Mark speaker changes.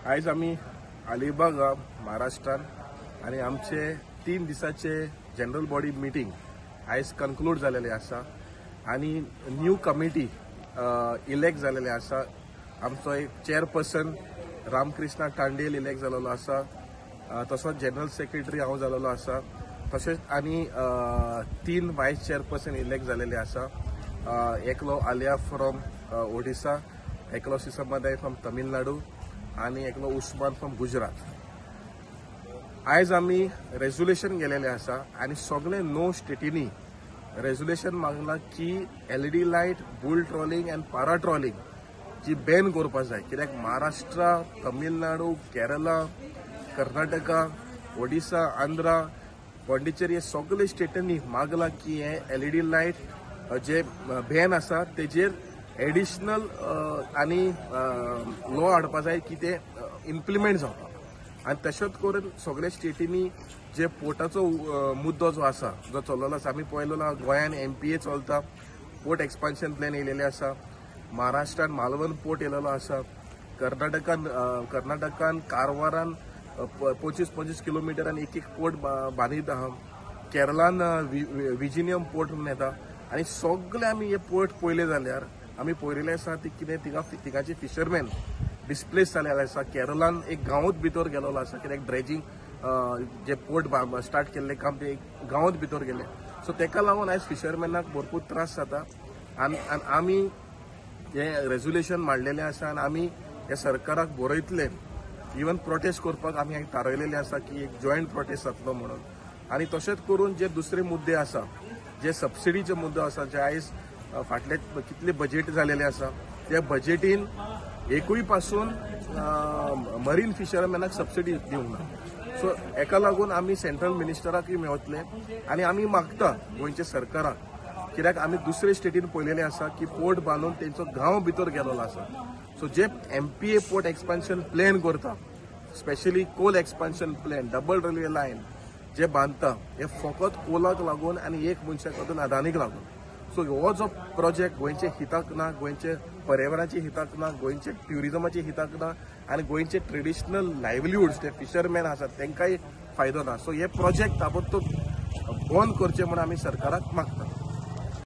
Speaker 1: आयज आमी अलिबाग महाराष्ट्रान आनी आमचे 3 दिसाचे जनरल बॉडी मिटींग आयज कन्क्लूड जालेले आसा आनी न्यू कमिटी इलेक्ट जालेले आसा. आमचो एक चेअरपर्सन रामकृष्णा तांडेल इलेक्ट जालेलो आसा, तसोच जनरल सेक्रेटरी हांव जालेलो आसा, तशेंच आनी 3 वायस चेअरपर्सन इलेक्ट जालेले आसा. एकलो आलिया फ्रॉम ओडिसा, एकलो सिसमदाय फ्रॉम तमिळनाडू आनी एकलो उस्मान फ्रॉम गुजरात. आयज आमी रेजोल्युशन गेलेले आसा आनी सगळे 9 स्टेटींनी रेजोल्युशन मागला की LED light, bull trawling and para trawling जी बॅन करपा जाय. कित्याक महाराष्ट्र, तमिळनाडू, केरला, कर्नाटका, ओडिसा, आंध्रा, पॉंडिचेरी हे सगळे स्टेटींनी मागला की हे एलईडी लायट जे बॅन आसा तेजेर एडिशनल आनी लॉ हाडपा जाय की ते इम्प्लिमेंट जावपा. आनी तशेंच करून सगळे स्टेटींनी जे पोर्टाचो मुद्दो जो आसा जो चललेलो आसा, आमी पळयलेलो गोंयान एमपीए चलता, पोर्ट एक्सपान्शन प्लॅन येयलेले आसा, महाराष्ट्रान मालवण पोर्ट येयलेलो आसा, कर्नाटकान कारवारान 25-25 किलोमिटरान एक एक पोर्ट बांदीत आहा, केरलान विजिनियम पोर्ट म्हणून येता. आनी सगळे आमी हे पोर्ट पळयले जाल्यार आमी पळयलेले आसा ती कितें थिंगाचे फिशरमॅन डिस्प्लेस जालेले आसा. केरलान एक गांवूच भितर गेलेलो आसा, कित्याक ड्रेजिंग जे पोर्ट स्टार्ट केल्ले काम ते एक गांवूच भितर गेले. सो तेका लागून आयज फिशरमॅनाक भरपूर त्रास जाता. आनी आमी हे रेजोल्युशन मांडलेलें आसा आनी आमी हे सरकाराक बरयतले, इवन प्रोटेस्ट करपाक आमी थारायलेलें आसा की एक जॉयंट प्रोटेस्ट जातलो म्हणून. आनी तशेंच करून जे दुसरे मुद्दे आसा, जे सबसिडीचे मुद्दे आसा, जे आयज फाटले कितले बजेट जालेले आसा त्या बजेटीन एकूय पासून मरीन फिशरमॅनाक सबसिडी दिवंक ना. सो हेका लागून आमी सेंट्रल मिनिस्टराकूय मेवतले आनी आमी मागता गोंयच्या सरकाराक, कित्याक आमी दुसरे स्टेटीन पळयलेले आसा की पोर्ट बांदून तेंचो गांव भितर गेलेलो आसा. सो जे एमपीए पोर्ट एक्सपान्शन प्लॅन करता, specially coal expansion plan, double railway line जे बांदता, हे फकत कोलाक लागून आनी एक मनशाक लागून, अदानीक लागून. सो हो जो प्रोजेक्ट गोंयचे हिताक ना, गोंयचे पर्यावरणाचे हिताक ना, गोंयचे ट्युरिजमाचे हिताक ना आनी गोंयचे ट्रेडिशनल लायवलीहुड्स जे फिशरमॅन आसात तेंकांय फायदो ना. सो हे प्रोजेक्ट ताबडतोब बंद करचे म्हूण आमी सरकाराक मागता.